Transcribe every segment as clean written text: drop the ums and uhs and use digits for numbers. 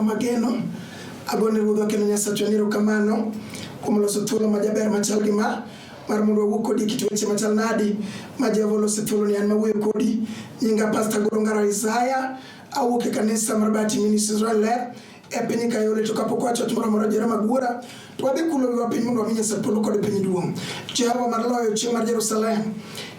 Jehova mageno. Agone Ruodhwa kendo Nyasachwa ni erokamano kuom loso thuolo majaber machal gi ma mar mondo wawuo kodi e kit weche machal nadi ma Jehova oloso thuolo ni an mawuoyo kodi. Nyinga Pastor Goro Ngara Isaya, awuok e kanisa mar Bahati Ministries Ler e piny Kayole. To kapok wacho wach moro amora jera mag wuora, to wadhi kulo wiwa piny mondo wami Nyasaye polo kod piny duong'. Jehova mar loyo chieng' mar Jerusalem,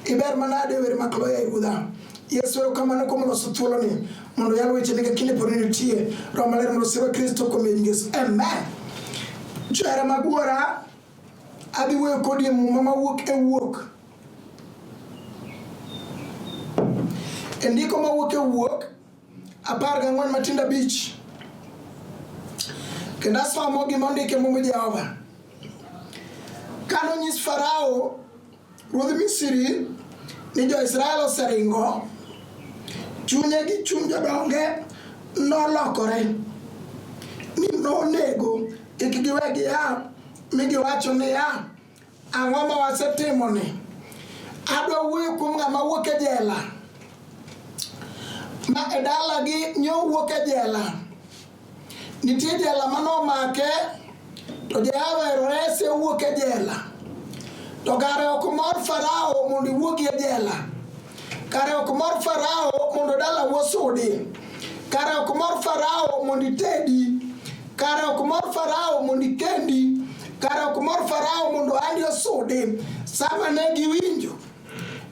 iber manade wer mak loyo e ruodha. Yesu erokamano kuom loso thuoloni mondo yal wechene ka kinde pod nitie. Roho Maler mondo osirwa Kristo kuom nying Yesu. Amen. Johera mag wuora, adhi wuoyo kodi e muma mawuok e wuok. E ndiko mawuok e wuok 14 matindo 5. Kendo asomo gima ondik e mumb Jehova. Kane onyis Farao ruodh Misri ni jo-Israel oseringo, chunye gi chuny jodonge nolokore, mi nonego kik giwe gia, mi giwacho niya, Ang'o ma wasetimoni? Adwa wuoyo kuom ng'ama wuok e jela ma e dalagi nyowuok e jela. Nitie jela mane omake to Jehova ero rese owuok e jela. To kare ok mor Farao mondo iwuogi e jela. Kare ok mor Farao mondo dalau osudi. Kare ok mor Farao mondo itedi. Kare ok mor Farao mondo ikendi. Kare ok mor Farao mondo andi osudi. Sama ne giwinjo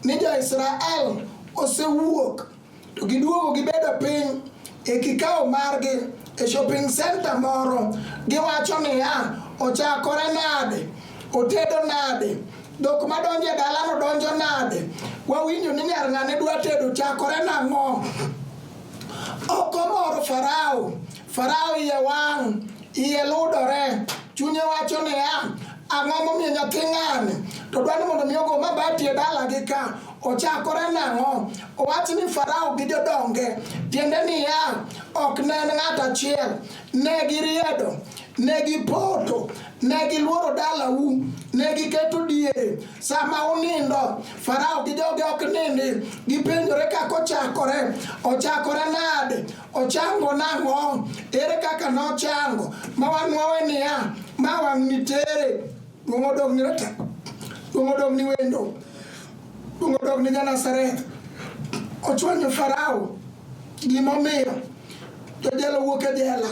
ni jo-Israel osewuok to giduogo gibedo piny e kikao margi e shopping center moro, giwacho niya, ochakore nade? Otedo nade? Dhok madonjo e dalano donjo nade? Wawinjo ni nyar ng'ane dwa tedo, chakore nang'o? Ok omoro Farao. Farao iye wang', iye ludore, chunye wacho niya, ang'o momiyo nyathi ng'ani to dwa ni mondo mi ogo mabati e dalagi ka? Ochakore nang'o? Owach ni Farao gi jodonge, tiende niya, ok ne en ng'at achiel. Ne giriedo, ne gipoto, ne giluoro dalau, ne giketo diere. Sama unindo, Farao gi joge ok nindi, gipenjore kaka ochakore. Ochakore nade? Ochango nang'o? Ere kaka nochango? Ma wan wawe niya, ma wang' nitere. Duong' odog ni rata. Duong' odog ni wendo. Duong' odog ni ja-Nazareth. Ochwanyo Farao. Gimomiyo jojela wuok e jela.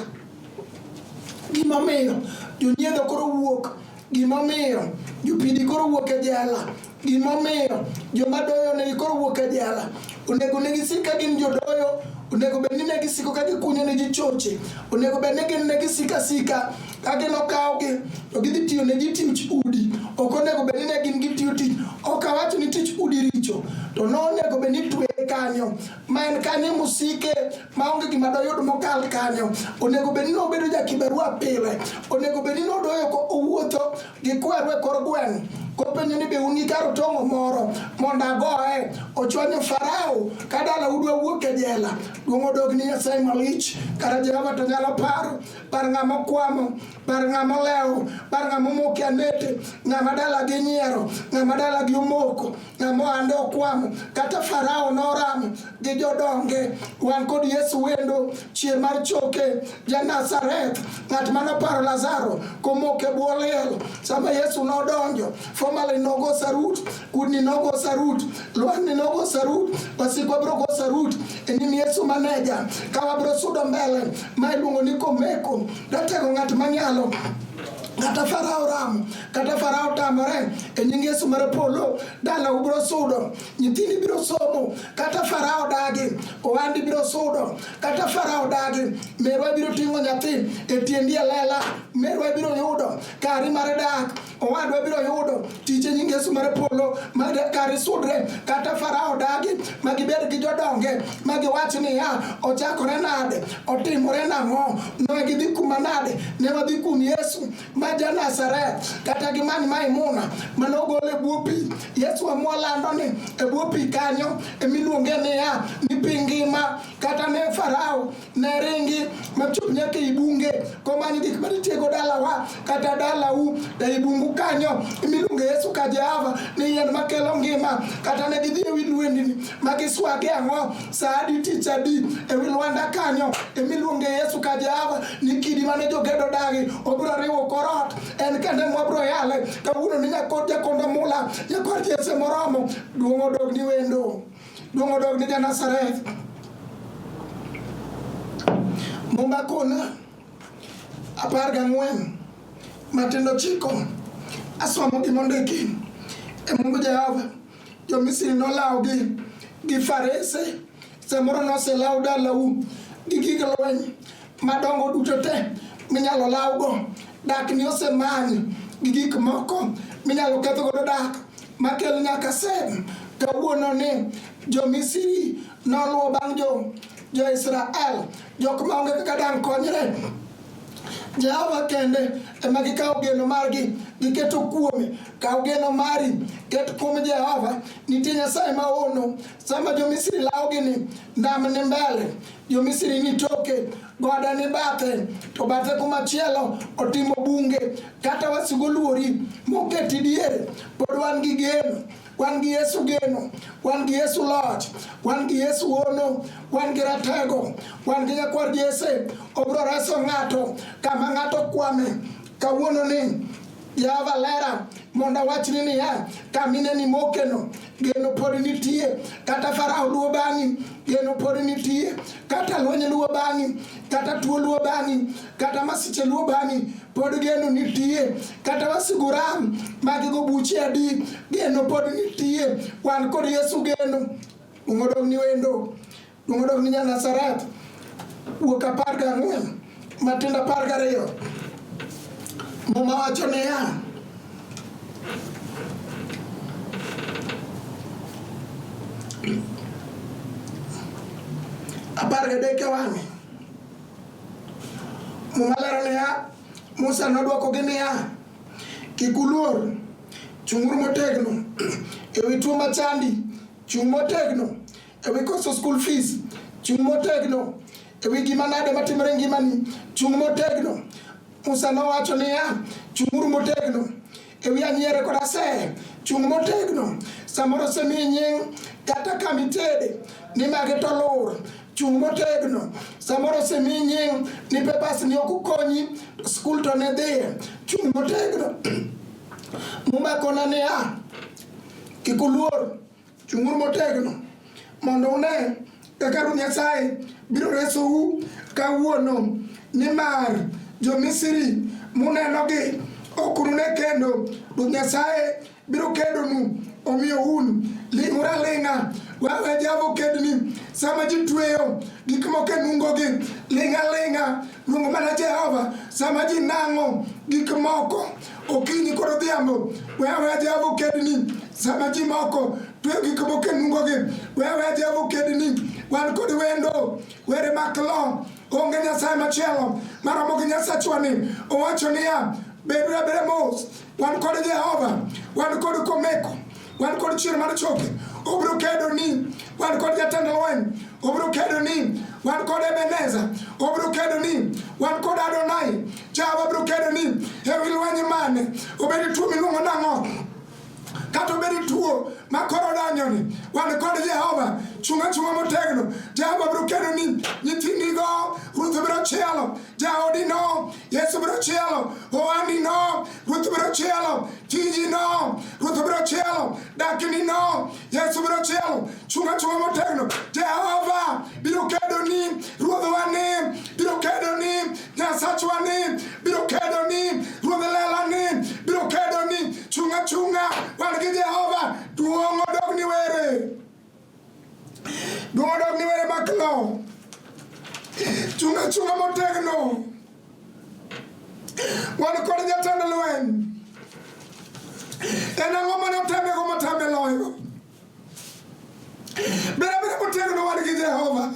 Gimomiyo jonyiedho koro wuok. Gimomiyo jopidi koro wuok e jela. Gimomiyo joma doyo negi koro wuok e jela. Onego ne gisik ka gin jodoyo. Onego bed ni ne gisiko ka gikunyo ne ji choche. Onego bed ni gin ne gisiko asika ka gin okawgi to gidhi tiyo ne ji tich udi. Ok onego bed ni ne gin gitiyo tich. Ok awacho ni tich udi richo, to nonego bed ni tweye kanyo ma en kanyo mosike maonge gima doyud mokal kanyo. Onego bed ni nobedo ja kibarua pile. Onego bed ni nodoyo ko owuotho gi kweru e kor gweng' kopenjo ni be un gi kar otong'o moro mondo agoye. Ochwanyo Farao ka dalau dwa wuok e jela. Duong' odog ni Nyasaye malich. Kara Jehova to nyalo paro. Par ng'ama okwamo, par ng'ama olewo, par ng'ama omoko e anete, ng'ama dalagi nyiero, ng'ama dalagi omoko, ng'ama ohande okwamo. Kata Farao noramo gi jodonge. Wan kod Yesu wendo, chier mar choke, ja Nazareth, ng'at mane oparo Lazaro komoko e bwo liel. Sama Yesu nodonjo, formalin nogo sarut, kudni nogo sarut, lwang'ni nogo sarut, wasikwa biro go sarut e nyim Yesu maneja. Ka wabiro sudo mbele, ma iluongo ni komeko, ratego ng'at manyalo kata Farao ramo, kata Farao tamore, e nying Yesu mar polo, dala ubiro sudo, nyithindi biro somo, kata Farao dagi, ohandi biro sudo, kata Farao dagi, merwa biro ting'o nyathi e tiendi e lela, merwa biro yudo kari mar dak, owadwa biro yudo tich e nying Yesu mar polo, ma kari sudre, kata Farao dagi, ma gibed gi jodonge, ma giwach niya, ochakore nade, otimore nang'o, ne gidhi kuma nade, ne wadhi kuom Yesu, ma Ma ja Nazareth kata gimany Maimuna mane ogol e bwo pi. Yesu mwalando ni e bwo pi kanyo emiluonge niya ni pi ngima. Kata ne Farao ne ringi machop nyaka ei bunge komany gik manitiego dalawa kata dalau ei bungu kanyo imiluongo Yesu ka Jehova ni yien makelo ngima. Kata ne gidhi e wi lwendni ma giswage ang'o sa adi tich adi e wi lwanda kanyo emiluonge Yesu ka Jehova ni kidi mane jogedo dagi obiro riwo kor ot en kende mwabiro yale kawuono ni nyakor jakondo mula nyakor Jesse moromo. Duong' odog ni wendo, duong' odog ni ja-Nazareth. Muma kona 14 matindo 9 asomo gimondiki e Mumb Jehova. Jo-Misri nolawogi gi farese, samoro noselaw dalau gi gig lweny madongo duto te minyalo lawgo. Dakni osemany gi gik moko minyalo keth godo dak makel nyaka sem. Kawuono ni Jo-Misri noluwo bang' jo-Israel, jok maonge kaka dang' konyre. Jehova kende ema gikawo geno margi giketo kuome. Kaw geno mari ket kuom Jehova. Nitie Nyasaye ma ono. Sama jo-Misri lawogi ni nam ni mbele, jo-Misri ni toke, gode ni bathe, to bathe kumachielo otimo bunge. Kata wasigu oluori moketi diere, pod wan gi geno. Wan gi Yesu geno, wan gi Yesu loch, wan gi Yesu ono, wan gi ratego, wan gi nyakwar Jesse. Obiro reso ng'ato kama ng'ato kwame. Kawuono ni Jehova lera mondo awachni niya, kamine ni mokeno, geno pod nitie. Kata Farao luwo bang'i, geno pod nitie. Kata lweny luwo bang'i, kata tuo luwo bang'i, kata masiche luwo bang'i, pod geno nitie. Kata wasigu ram magigo buche adi, geno pod nitie. Wan kod Yesu geno. Duong' ni wendo, duong' ni nya-Nazareth. Wuok 14 matindo 12. Muma wacho niya, 13 e wang'e. Muma lero niya, Musa nodwokogi niya, kik uluor, chung'uru motegno e wi tuo machandi, chung' motegno e wi koso school fees, chung' motegno e wi gima nade matimore e ngimani, chung' motegno. Musa nowacho niya, chung'uru motegno e wi anyiere kod asere, chung' motegno. Samoro osemiyi nying kata kama itede ni magi to lur, chung' motegno. Samoro osemiyi nying ni papers ni ok okonyi, to skul to ne dhiye, chung' motegno. Muma kona niya, kik uluor, chung'uru motegno mondo une kaka Ruoth Nyasaye biro resou kawuono, nimar jo-Misri munenogi ok unune kendo. Ruoth Nyasaye biro kedonu, omiyo un ling'uru aling'a. Wawe Jehova okedni. Sama ji tweyo gik moko e nungogi, ling' aling'a, luong mana Jehova. Sama ji nang'o gik moko okinyi kod odhiambo, we aweya Jehova okedni. Sama ji moko tweyo gik moko e nungogi, we aweya Jehova okedni. Wan kod wendo, were mak lo, onge Nyasaye machielo maromo gi Nyasachwa ni. Owacho niya, beduru abeda mos, wan kod Jehova, wan kod komeko, wan kod chier mar choke, obiro kedo ni. Wan kod jatend lweny, obiro kedo ni. Wan kod Ebeneza, obiro kedo ni. Wan kod Adonai, Jehova biro kedo ni. E wi lweny mane, obed tuo miluongo nang'o, kata obed tuo ma koro danyoni, wan kod Jehova. Chung' achung'a motegno, Jehova biro kedo ni. Nyithindigo Ruoth biro chielo, jaodi no Yesu biro chielo, ohandi no Ruoth biro chielo, tiji no Ruoth biro chielo, dakni no Yesu biro chielo. Chung' achung'a motegno, Jehova biro kedo ni. Ruodhwa ni biro kedo ni, Nyasachwa ni biro kedo ni, Ruodh lela ni biro kedo ni. Chung' achung'a, wan gi Jehova. Duong' odog ni were, duong' odog ni were maklo. Chung' achung'a motegno, wan kod jatend lweny. En ang'o mane otemego motame loyo? Bed abeda motegno, wan gi Jehova.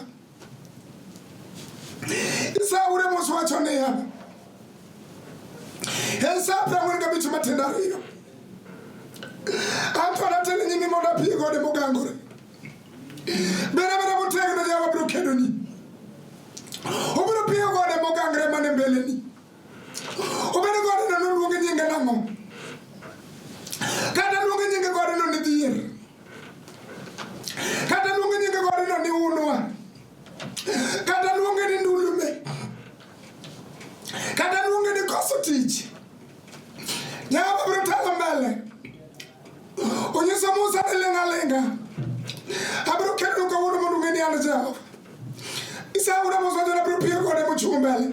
Isaya wuod Amos wacho niya, En sa 45 matindo 2. An to natelo nyimi mondo apie gode mogangore. Bed abeda motegno Jehova biro kedoni. Obiro piyo gode mogangre mane mbeleni. Obedo godeno noluonge nyinge nang'o? Kata luonge nyinge godeno ni dhier. Kata luonge nyinge godeno ni unwa. Kata luonge ni ndulume. Kata luonge ni koso tich. Jehova biro telo mbele. Onyiso Musa ni ling' aling'a. Abiro kelonu kawuono mondo ung'e ni an Jehova. Iseura Musa wacho ni abiro piyo gode mochung' mbele.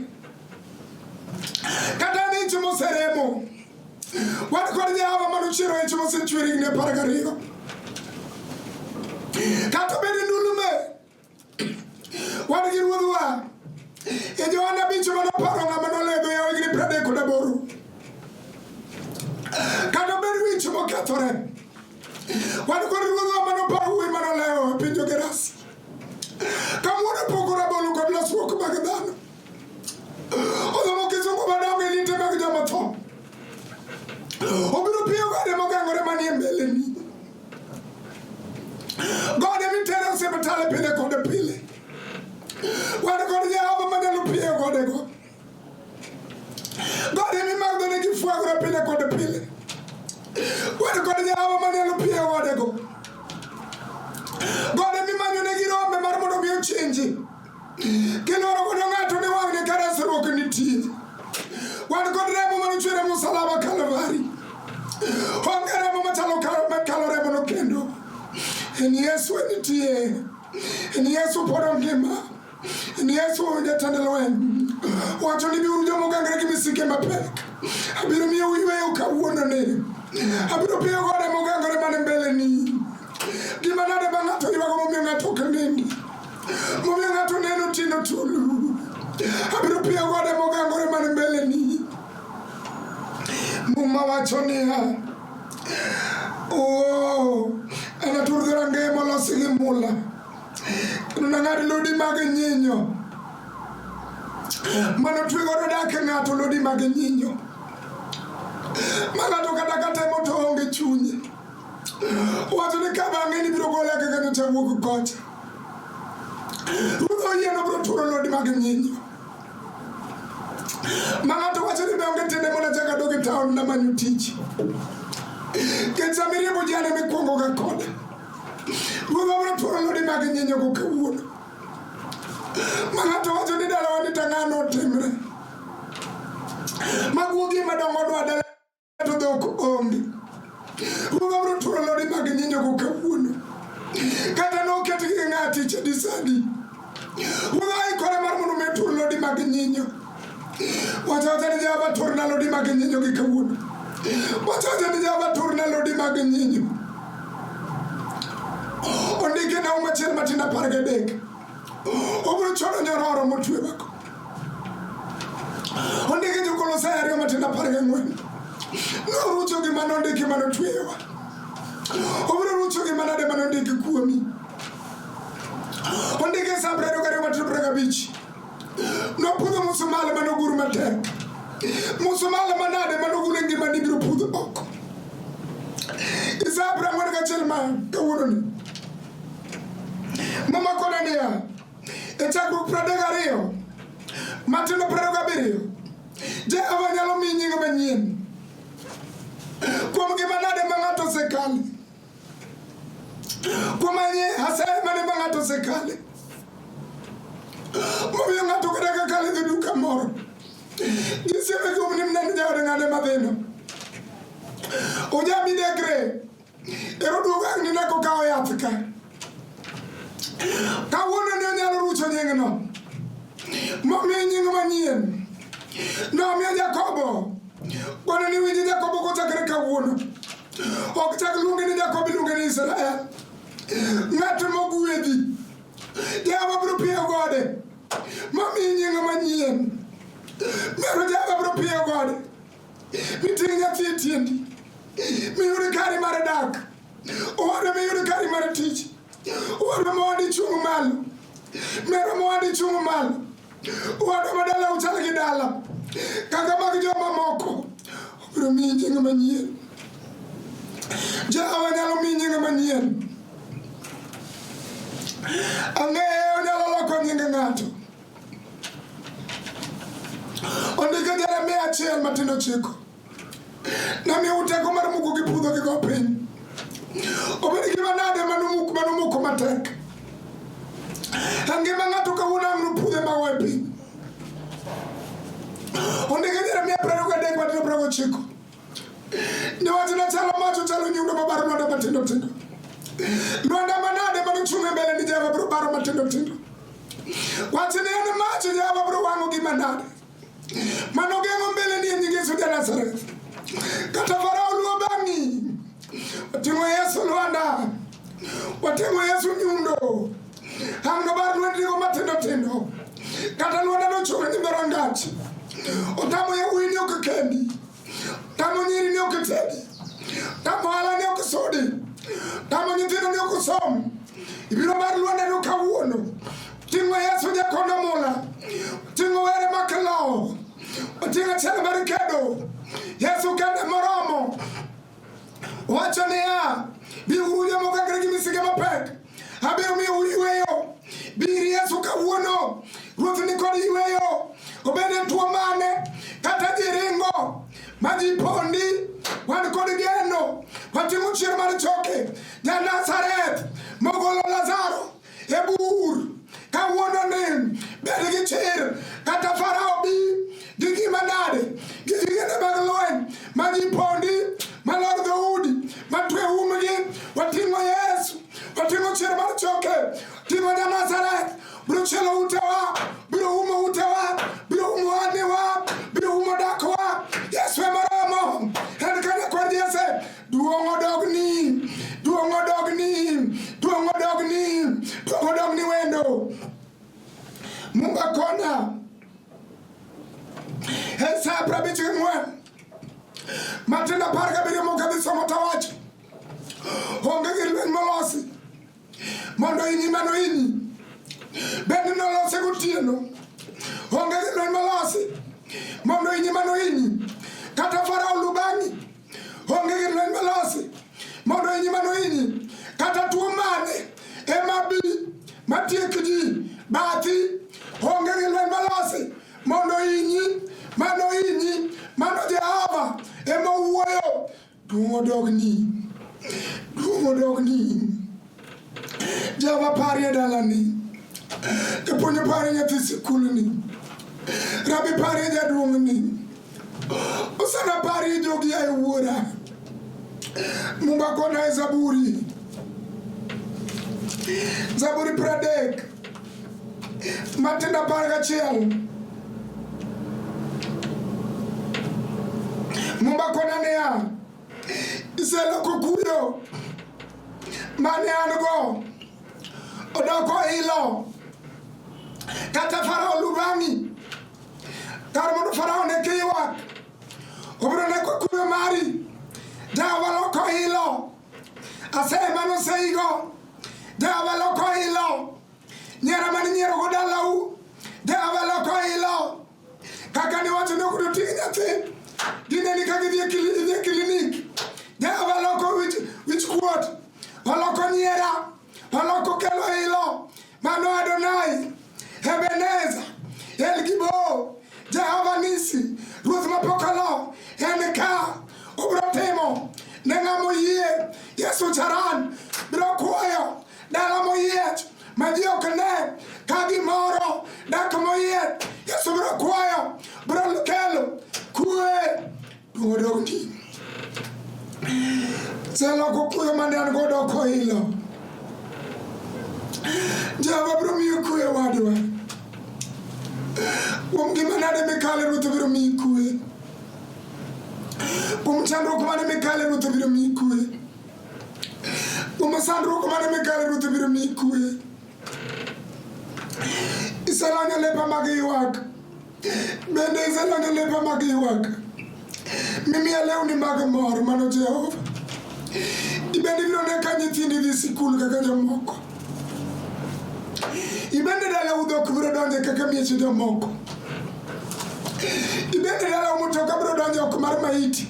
Kata ni ich moseremo. Wan kod Jehova manochiero ich mosechwer higni 12. Kata obed ni ndulume. Wan gi ruodhwa. E Johana 5 manoparo ng'ama noledho yawo higni 38. Kata obed wich mokethore. Wan kod ruodhwa manoparo wuoyi manolewo e piny jo-Gerasi. Kamuono poko rabolo kod losruok mag dhano. Odhomo kisungu madongo e liete mag joma tho. Obiro piyo gode mogangore manie mbeleni. Gode mitero e osiptal pile kod pile. Wan kod Jehova manyalo piyo godego. Gode mimadho nigi fwagro pile kod pile. Wan kod Jehova manyalo piyo godego. Gode mimanyo negi rombe mar mondo mi ochenji. Kilworo godo ng'ato ni wang'ne ka resruok nitie. Wan kod remo manochwer e musalaba Kalvari. Onge remo machalo makalo remono kendo. En Yesu nitie. En Yesu pod ongima. En Yesu jatend lweny. Wacho ni biuru joma ogangre gi misike mapek. Abiro miyo yweyo kawuono ni. Abiro piyo gode mogangore man mbeleni. Gima nade ma ng'ato ywago momiyo ng'ato ok nindi. Momiyo ng'ato neno tino tulu. Abiro piyo gode mogangore man mbeleni. Muma wacho niya, Oh, anatur dhorangeye molosi gi mula kendo nang'ad lodi mag nyinyo manotwe godo dak ng'ato lodi mag nyinyo ma ng'ato kata ka temo to onge chunye. Wacho ni ka bang'e ni biro gola kaka nyocha wuok kocha. Ruoth oyie nobiro turo lodi mag nyinyo. Ma ng'ato wacho ni be onge tiende mondo achak adog e taon namanyo tich. Nikech sama iriembo ji an ema ikuongo ga koda. Ruoth obiro turo lodi mag nyinyo go kawuono. Ma ng'ato wacho ni dalawa ni tang'ano otimre. Ma guogi madongo dwa dala to dhok onge. Ruodh abiro turo lodi mag nyinyogo kawuono. Kata noketgi gi ng'ati chadi sadi. Ruodh aikore mar mondo mi otur lodi mag nyinyo. Wacha wacha ni Jehova turna lodi mag nyinyo gi kawuono. Wacha wacha ni Jehova turna lodi mag nyinyo. Ondike Nahum 1 matindo 13. Obiro chodo nyororo motwewako. Ondike Jo-Kolosai 2 matindo 14. Norucho gima nondiki manotweyowa. Obiro rucho gima nade manondiki kuomi. Ondike Sa 22 matindo 25. Nopudho musumali manogur matek. Musumali manade manogur e ngimani biro pudho oko. Isaya 41 ma kawuononi. Muma kona niya, e chakruok 32 matindo 27, Jehova nyalo miyi nying manyien. Kuom gima nade ma ng'ato osekale. Kuom asaye mane ma ng'ato osekale. Momiyo ng'ato kata ka kalo e duka moro. Giseme kuom ni mneno jaod ng'ane madhino. Oja midekre. Ero duogo ang' ni neko kawo yath ka. Kawuono ni onyalo rucho nyingno. Momiye nying manyien. Nomiyo Jakobo. Gono ni winji Jakobo kochakre kawuono. Ok chak luonge ni Jakobo, iluonge ni Israel. Ng'at mogwedhi. Jehova biro piyo gode. Momiyi nying manyien. Mero Jehova biro piyo gode. Miting' nyathi e tiendi. Miyud kari mar dak. Owadwa miyud kari mar tich. Owadwa mowandi chung' malo. Mero mowandi chung' malo. Owadwa ma dala uchal gi dala. Kaka mag joma moko. biro miyi nying manyien. Jehova nyalo miyi nying manyien. Ang'eyo nyalo loko nying ng'ato. Ondiko Jeremia 1:9. Namiyou teko mar muko gi pudho gi go piny. Obed gima nade manumuk manumuko matek. Angima ng'ato kawuono ang' nopudhe magoye piny. Ondiko Jeremia 23:29. Niwacho nachalo mach ochalo nyundo mabaro lwanda matindo tindo. Lwanda manade manochung' e mbele ni Jehova biro baro matindo tindo. Wach ni en mach Jehova biro wang'o gi manade. Mano geng'o mbele ni e nying Yesu ja Nazareth. Kata Farao luwo bang'i. Wating'o Yesu lwanda. Wating'o Yesu nyundo. Ang' nobar lwendnigo matindo tindo. Kata lwanda nochung' e nyim dhorangach. Otamo yawuoyi ni ok kendi. Tamo nyiri ni ok tedi. Tamo ohala ni ok sudi. Tamo nyithindo ni ok som. Ibiro mar lwanda no kawuono. Ting'o Yesu jakondo mula. Ting'o were makelo. Oting'o achiel mar kedo. Yesu kende moromo. Wacho niya, biuru joma okangre gi misike mapek. Abiro miyou yweyo. Bi ir Yesu kawuono. Ruoth ni kod yweyo. Obed e tuo mane, kata ji ringo, ma ji pondi, wan kod geno. Wating'o chier mar choke, ja Nazareth, mogolo Lazaro e bur. Kawuono ni bed gi chir, kata Farao bi gi gima nade, gi gigene mag lweny, ma ji pondi, ma lor dhoudi, ma twe umgi. Wating'o Yesu, wating'o chier mar choke, ting'o ja Nazareth, biro chielo utewa, biro umo utewa, biro umo aniwa, biro umo dakwa. Yesu ema romo. En kanya kod Jesse, duong' odogni, duong' odogni, duong' odogni, duong' odogni wendo. Mumba kona. E sa 54 matindo 17 mok adhi somo tawacho onge gir lweny molosi mondo inyi mano inyi bende nolose gotieno onge gir lweny molosi mondo inyi mano inyi kata Farao lubang'i onge gir lweny molosi mondo inyi mano inyi kata tuo mane ema bi matiek ji bathi onge gir lweny molosi mondo inyi mano inyi mano Jehova ema owuoyo. Duong' odogni, duong' odogni. Jehova parie dalani, japuonj parie nyathi sikulni, rabi parie jaduong'ni, osana parie jogi ae wuora. Mumba kona e Zaburi, Zaburi 30 matindo 11. Mumba kona niya, iseloko kuyo mane an go odoko ilo. Kata Farao lubang'i, kar mondo Farao ne kiywak, obiro neko kuyo mari. Jehova loko ilo, aseye manoseigo. Jehova loko ilo, nyiero mane inyiero go dalau. Jehova loko ilo. Kaka niwacho ni ok noting' nyathi, gineni ka gidhi e klinik. Jehova loko wich kuot, oloko nyiera, oloko kelo ilo. Mano Adonai, Ebeneza, El Gibor, Jehova Nisi, Ruoth mapok olo, en ka obiro timo ne ng'ama oyie. Yesu Charan biro kuoyo dala moyiech ma ji ok ne ka gimoro dak moyiech. Yesu biro kuoyo, biro kelo kue. Duong' odogni. Seloko kuyo mane an godo oko ilo. Jehova biro miyo kue wadwa. Kuom gima nade mikale Ruoth biro miyi kue. Kuom chandruok mane mikale Ruoth biro miyi kue. Kuom sandruok mane mikale Ruoth biro miyi kue. Iselonyo lepa mag ywak. Bende iselonyo lepa mag ywak. Mimiya lewni mag mor, mano Jehova. Ibende ibiro ne ka nyithindi dhi sikul kaka jomoko. Ibende dalau dhok biro donjo kaka mieche jomoko. Ibende dalau mutoka biro donjo oko mar maiti.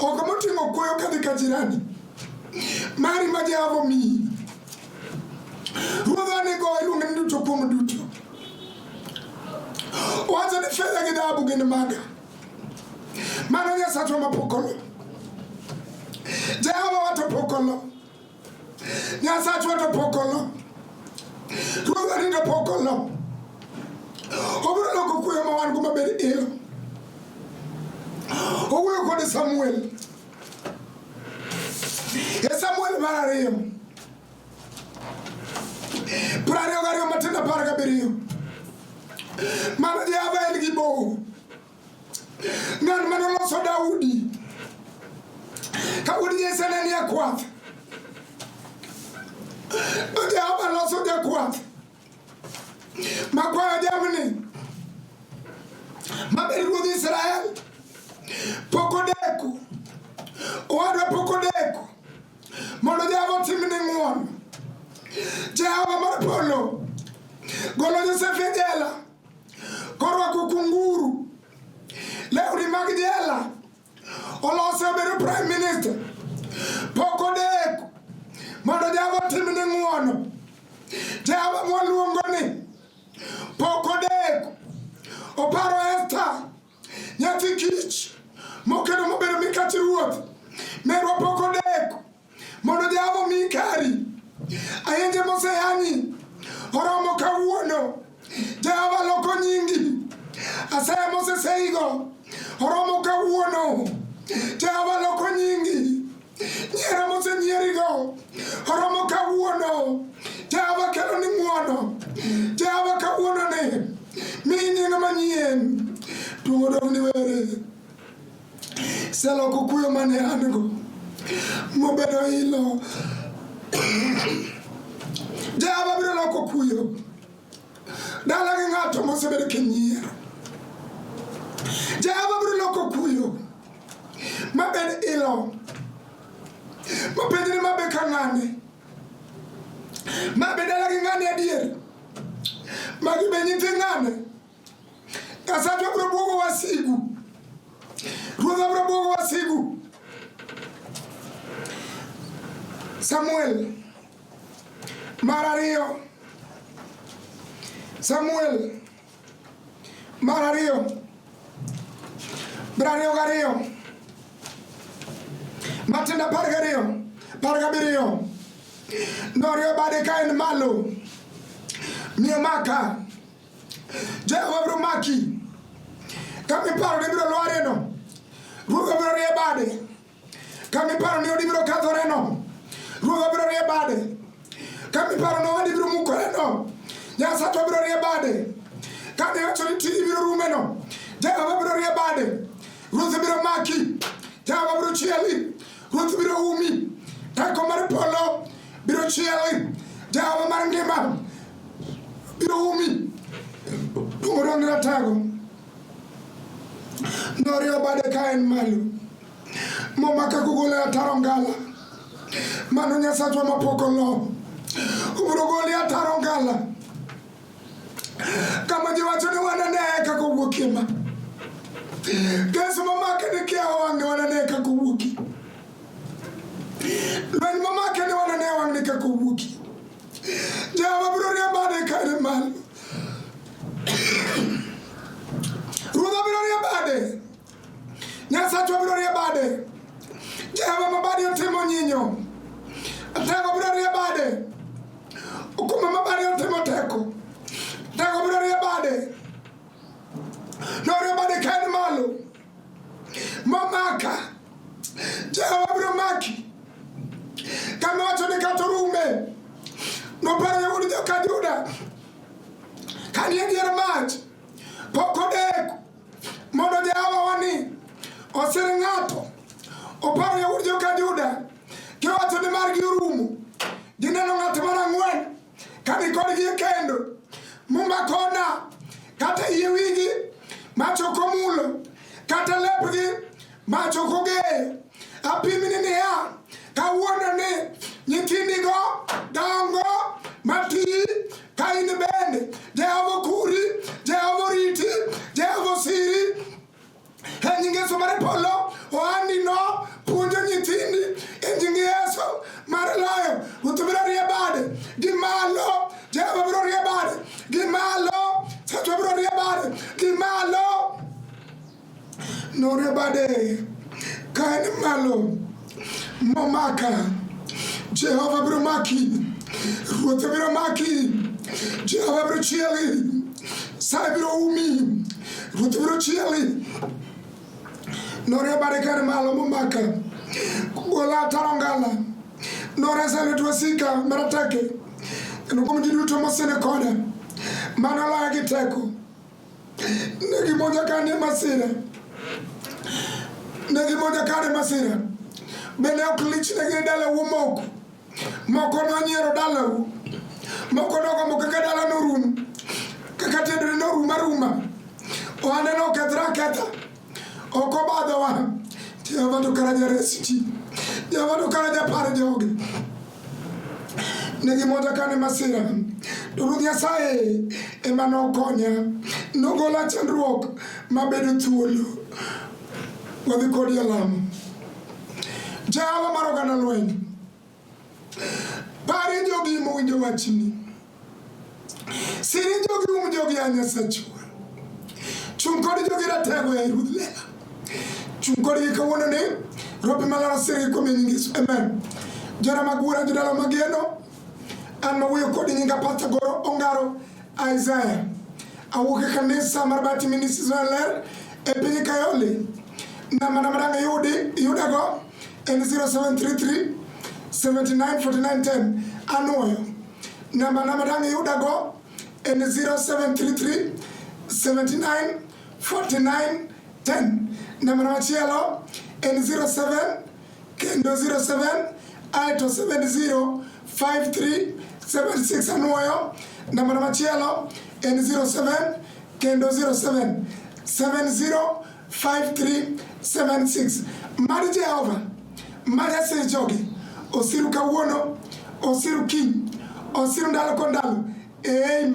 Ok moting'o kuoyo kadhi ka jirani. Mari ma Jehova omiyi. Ruodhwa nigo iluonge ni duto kuom duto. Owacho ni fedha gi dhahabu gin maga. Mano Nyasachwa ma pok olo. Jehova wa to pok olo. Nyasachwa to pok olo. Ruodhwa ni to pok olo. Obiro loko kuyo ma wan go mabed ilo. Owuoyo kod Samuel. E Samuel mar ariyo. 22 matindo 17. Mano Jehova en gi bow. Ng'at mane oloso Daudi. Ka wuod Jesse ne nie kwath. To Jehova loso jakwath. Makwayo jamni. Mabed ruodh Israel. Pok odeko. Owadwa pok odeko. Mondo Jehova otimni ng'wono. Jehova mar polo golo Josef e jela korwako kunguru lewni mag jela olose obedo prime minister pok odeko mondo Jehova otimni ng'wono. Jehova mwaluongo ni pok odeko oparo Esther nyathi kich moketo mobedo mikach ruoth merwa pok odeko mondo Jehova omiyi kari ayenje moseyanyi oromo kawuono Jehova loko nyingi asaya moseseigo oromo kawuono Jehova loko nyingi nyiero mosenyierigo oromo kawuono Jehova kelo ni ng'wono Jehova kawuono ni miyi nying manyien duong' odog ni were Iseloko kuyo mane an go mobedo ilo. Jehova biro loko kuyo dala gi ng'ato mosebedo kinyiero. Jehova biro loko kuyo mabed ilo mapenj ni mabe ka ng'ane mabe dala gi ng'ane adier magi be nyithi ng'ane Nyasachwa biro bwogo wasigu. Ruodhwa biro bwogo wasigu. Samuel mar ariyo. Samuel mar ariyo. 22. Matindo 12. 17. Norio bade ka en malo. Mi omaka. Jehova biro maki. Kama iparo ni ibiro lwareno, Ruodhwa biro rie bade. Kama iparo ni odi biro kethoreno, Ruodhwa biro rie bade. Kama iparo ni odi biro mukoreno, Nyasachwa biro rie bade. Kama iwacho ni tiji biro rumeno, Jehova biro rie bade. Ruoth biro maki, Jehova biro chieli, Ruoth biro umi. Teko mar polo biro chieli, Jehova mar ngima biro umi. Duong' ratego. Norio bade ka en malo. Momaka kogolo e ataro ngala. Mano Nyasachwa mapok olo. Obiro goli e ataro ngala. Kama ji wacho ni wanane kaka owuokie ma. Kes momake ni kia wang'ni wanane kaka owuokie. Lweny momake ni wanane wang'ni kaka owuokie. Jehova biro rie bade kare malo. Ruodha biro rie bade. Nyasachwa biro rie bade. Jehova ma bade otimo nyinyo. Teko biro rie bade. Okumba ma bade otimo teko. Teko biro rie bade. Norie bade ka en malo. Momaka. Jehova biro maki. Kama wacho ni kata orume. Noparo yawuot joka Juda. Kanie dier mach. Pok odeko. Mondo Jehova wani osir ng'ato. Oparo yawuot joka Juda. Giwacho ni margi orumo. Gineno ng'at mar ang'wen ka ni kodgi e kendo. Muma kona kata yie wigi mach ok omulo kata lepgi mach ok ogeyo. Apimni niya, kawuono ni nyithindigo dongo mati ka in bende Jehova okuri, Jehova oriti, Jehova osiri. E nying Yesu mar polo, ohandi no Norie bade ka en malo momaka. Jehova biro maki. Ruoth biro maki. Jehova biro chieli. Sa biro umi. Ruoth biro chieli. Norie bade ka en malo momaka. Gola ataro ngala. Noresa lwet wasika marateke. Kendo kuom ji duto mosene koda. Mano loya gi teko. Ne gimonja ka anie masira. Ne gimonja ka anie masira. Bende ok lichnegi ni dalau omoko. Moko nonyiero dalau. Moko nogombo kaka dala norum. Kaka tiendene norum aruma. Ohande nokethre aketha. Ok obadhowa. Jehova to kara jares ji. Jehova to kara japar joge. Ne gimonja kane masira. To Ruoth Nyasaye ema nokonya. Nogola chandruok mabedo thuolo. Wadhi kodi e lamo. Jehova mar oganda lweny. Parie jogi mowinjo wachni. Siri jogi um jogi a Nyasachwa. Chung' kod jogi ratego ya Ruodh Lela. Chung' kodgi kawuono ni ropi maler osirgi kuom nying Yesu. Amen. Jora mag wuora jodala mageno. An mawuoyo kodi nyinga Pastor Goro Ongaro Isaiah. Awuok e kanisa mar Bati Ministries Ler e piny Kayole. Namba na madang' iyudi iyudago en 0733 79 49 10. Anuoyo. Namba na madang' iyudago en 0733 79 49 10. Namba na machielo en 07 kendo 07 aeto 70 53 76 anuoyo. Namba na machielo en 07 kendo 07 70 53 76. Mad Jehova mad asir jogi osiru kawuono osiru kiny osiru ndalo kod ndalo. Amen.